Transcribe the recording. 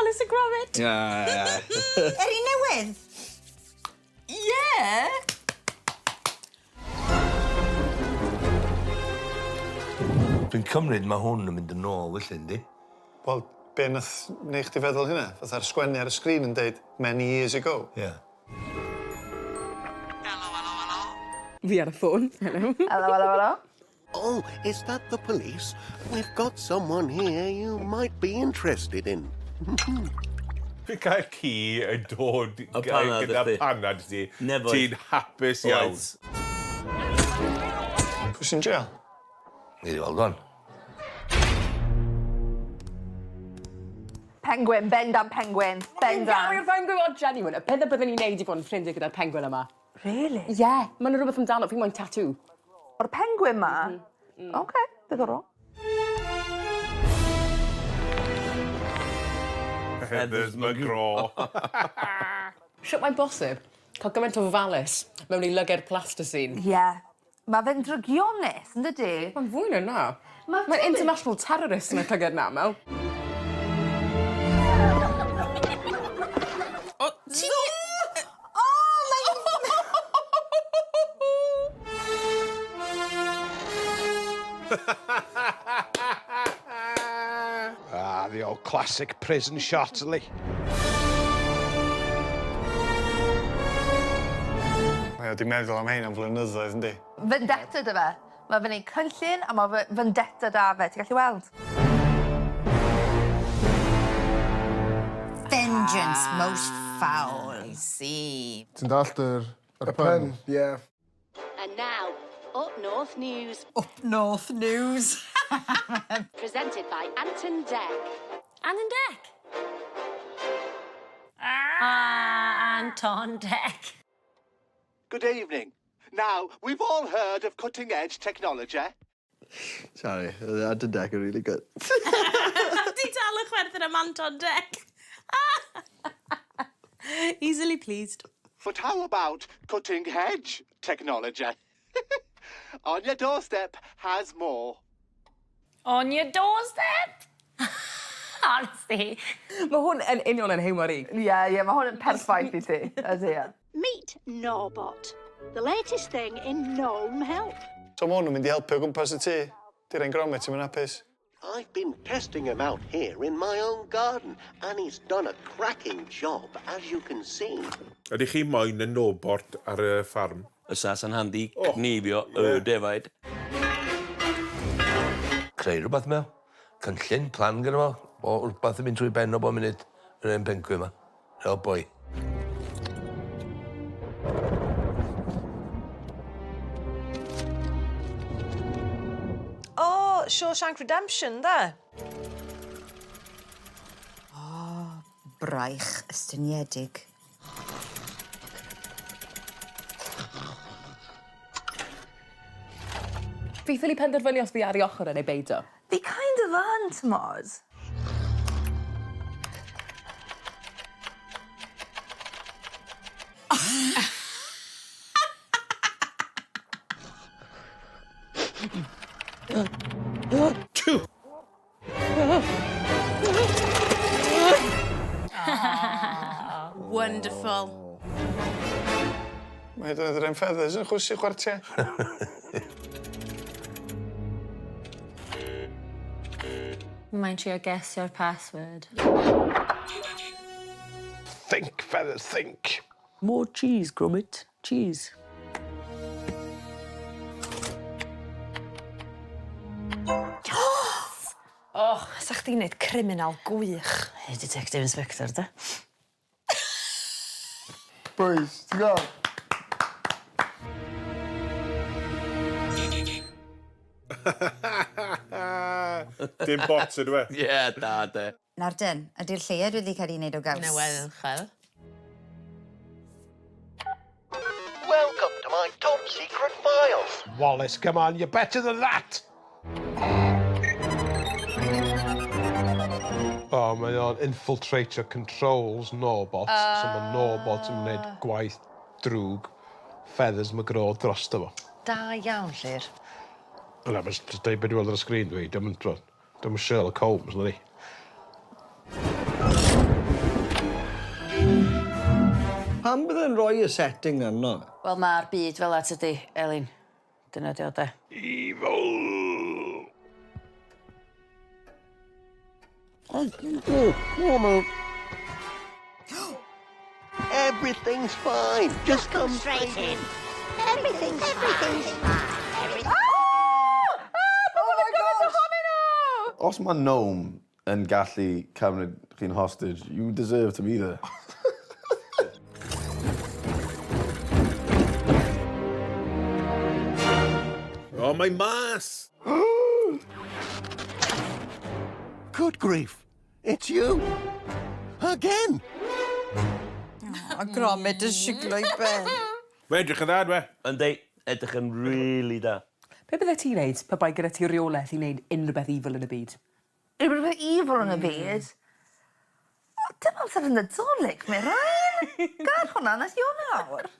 Wallace and Gromit. Yr un newydd? Ie! Dwi'n cymryd ma' hwn yn mynd yn ôl felly yndi? Wel, be' nath neu' chdi feddwl hynna? Fatha'r sgwennu ar y sgrin yn deud many years ago? Ie. Fi ar y ffôn. Helo. Helo, helo, helo. Oh, is that the police? We've got someone here you might be interested in. Fi cael ci yn dod Y panad gyda i chdi. panad i ti. Nefoedd. Ti'n hapus iawn. Oes. Pwy sy'n jail? Nei di weld wan. Penguin, bendant penguin. Fi'n Bendant. garu'r penguin o genuine. Y pethe byddwn i'n neud i fod yn ffrindiau gyda'r penguin yma. Really? Ie, yeah, ma' 'na rwbeth amdano, fi moyn tattoo. O'r penguin ma? Oce, diddorol. Heathers McGraw. Shwt mae'n bosib cael gymaint o falis mewn i lyged plasticine? Ie. Mae fe'n drygionus, yn dydi? Mae'n fwy na 'na. Ma' Mae'n international terrorist yn y llygad 'na, Mel. O, ti... O, mae'n... Ah, the old classic prison shot, Lee. Mae o 'di meddwl am hein am flynyddoedd yndi? Vendetta 'da fe. Mae fe'n neud cynllun a ma' fe vendetta 'da fe, ti gallu weld? Vengeance most foul. I see. Ti'n dallt yr... Y pun? Ie. And now, Up North News. Up North News. Presented by Anton Deck. Anton Deck? Ah, Anton Deck. Good evening. Now, we've all heard of cutting edge technology. Sorry, oedd Anton Deck yn really good. Ti dal yn chwerthin am Anton Deck. Easily pleased. But how about cutting hedge technology? On your doorstep has more. On your doorstep? Honestly. Mae hwn yn union yn hiwmor i. Ie, ie, mae hwn yn perffaith i ti. Ydy, ie. Meet Norbot, the latest thing in gnome help. So ma' hwn yn mynd i helpu o gwmpas y tŷ. Di'r ein Gromit ddim yn hapus. I've been testing him out here in my own garden, and he's done a cracking job, as you can see. Ydych chi moyn y nobot ar y ffarm? Fysa, sa'n handi cneifio y defaid. Creu rhywbeth mae o. Cynllun, plan gynno fo. O rwbath yn mynd trwy ben o bob munud yr hen penguin 'ma. Oh boy. O, Shawshank Redemption, de? O, braich ystyniedig. Fi ffili penderfynu os fi ar ei ochr e neu beidio. Fi kind of yn, t'mod? Wonderful. Mae hyd yn oed yr hen feathers yn chwysu chwartiau. Mae'n trio gesio'r password. Think, feathers, think. More cheese, Gromit. Cheese. Oh, sa chdi'n neud criminal gwych. Hey, Detective Inspector, de. Boys, ti'n gael? Dim bots ydw e. Ie, da, de. Nawr den, ydy'r lleuad wedi cael ei wneud o gaws? Na wel, chel. Welcome to my top secret files. Wallace, come on, you're better than that! O, mae o'n infiltrator controls Norbot. Uh... So mae Norbot yn gwneud gwaith drwg Feathers McGraw drosto fo. Da iawn, Llyr. Yna, mae'n just deud beth dwi'n weld ar y sgrin dwi. Dim yn, dim Sherlock Holmes, na di. Pam bydde'n rhoi y setting arno? Wel, mae'r byd fel 'a tydi, Elin. Dyna di o de. Evil! Everything's fine. Just come straight in. Everything's Everything's fine. Everything. Ah! Oh my gosh! ohonyn nhw! Os mae gnome yn gallu cymryd chi'n hostage, you deserve to be there. O, mae mas! Good grief. It's you. Again. A Gromit yn siglo i ben. Mae'n edrych yn dda, dwe. Yndi, edrych yn really da. Be bydde ti'n neud pe bai gyda ti reolaeth i wneud unrhyw beth evil yn y byd? Rhywbeth evil yn y byd. O, dim amser yn Nadolig, Mirain. Gad hwnna nes Ionawr.